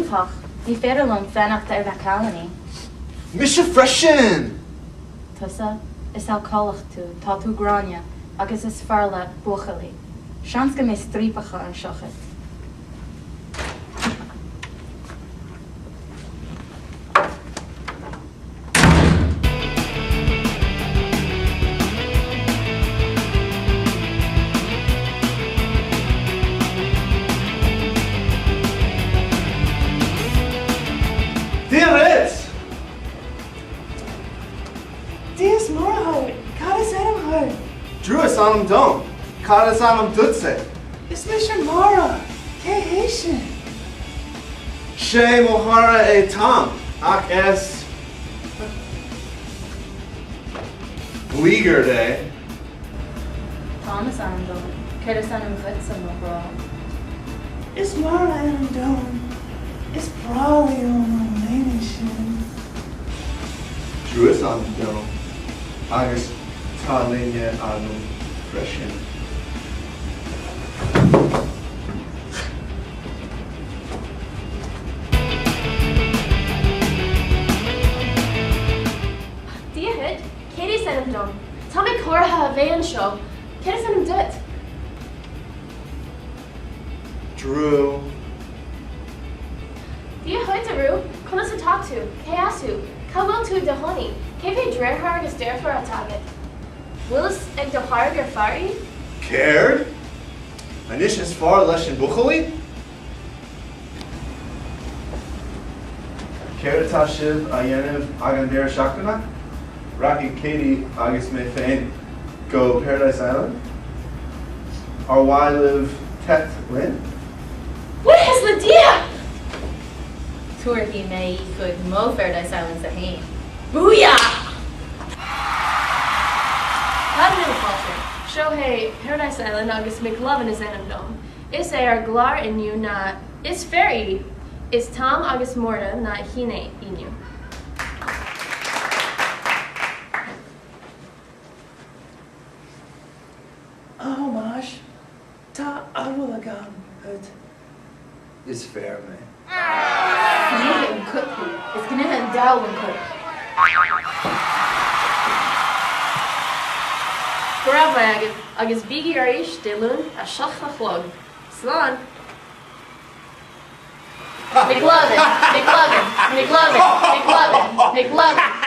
Iontach! Ní féidir liom fanacht ar McAleny. Mise freisin! Tusa? Is alcólach tú, tá tú gránna, agus is fearr leat buachaillí. Seans go mbeidh striapacha anseo chugat. Dia dhuit! Dia is Muire dhuit, cad is ainm dhuit? Drew is ainm dom, cad is ainm duitse? Is mise Máire, cé hé sin? Sé mo chara é Tom, ach is bligeard é. Tom is ainm dom, céard is ainm dhuitse, mo ghrá? Is Máire ainm dom, is breá liom an léine sin. Drew is ainm dom, agus tá léine agam freisin. Dia dhuit, Katie is ainm dom. Tá mé corraithe a bheith anseo. Céard is ainm duit? Drew. Dia dhuit, a Dhriú. Conas atá tú? Cé as thú? Cá bhfuil tú i do chónaí? Cé mhéad deartháir agus deirfiúr atá agat? Bhfuil fhios ag do chara gur fear í? Céard? Anois is fearr leis na buachaillí? Céard atá sibh a dhéanamh ag an deireadh seachtaine? Rachaidh Katie agus mé féin go Paradise Island. Ar mhaith libh teacht linn? Buíochas le Dia! Tabharfaidh mé í chuig mo Pharadise Island-sa fhéin. Booyah! Céad míle fáilte. Seo é Paradise Island agus McLovin is ainm dom. Is é ár gclár inniu ná Is Fear Í! Is Tom agus Máire na haíonna inniu. A Thomáis, tá admháil agam dhuit. Is fear mé. Gnaithe an coip thú. Is gnaithe an diabhal an coip. Go raibh maith agaibh agus bígí arís Dé Luain a 7 a chlog. Slán! McLovin! McLovin! McLovin! McLovin! McLovin!